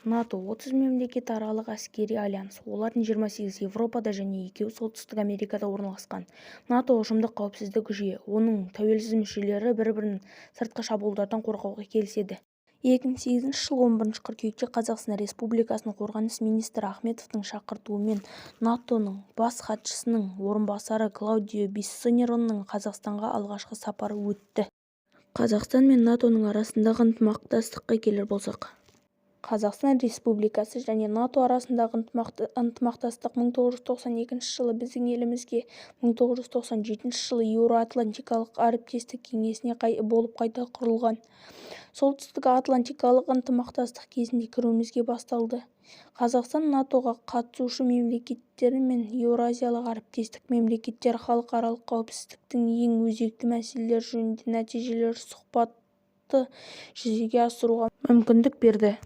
НАТО — 30 мемлекетаралық әскери альянс. Олардың 28-і Еуропада және екеуі Солтүстік Америкада орналасқан. НАТО — ұжымдық қауіпсіздік жүйе, оның тәуелсіз мүшелері бір-бірін сыртқы шабуылдардан қорғауға келіседі. 2008 жылғы 11 қыркүйекте Қазақстан Республикасының Қорғаныс министрі Ахметовтың шақыртуымен НАТО-ның Бас хатшысының орынбасары Клаудио Биссонероның Қазақстанға алғашқы сапары өтті. Қазақстан мен НАТО-ның арасындағы ынтымақтастыққа келер болсақ, Қазақстан Республикасы және НАТО арасындағы ынтымақтастық 1992 жылы біздің елімізге 1997 жылы Еуро-Атлантикалық әріптестік кеңесіне болып қайта құрылған Солтүстік Атлантикалық ынтымақтастық кезінде кіруімізге басталды. Қазақстан НАТО-ға қатысушы мемлекеттері мен Еуразиялық әріптестік мемлекеттері халықаралық қауіпсіздіктің ең өзекті мәселелері жөнінде нәтижелі сұхбатты жүзеге асыруға мүмкіндік берді.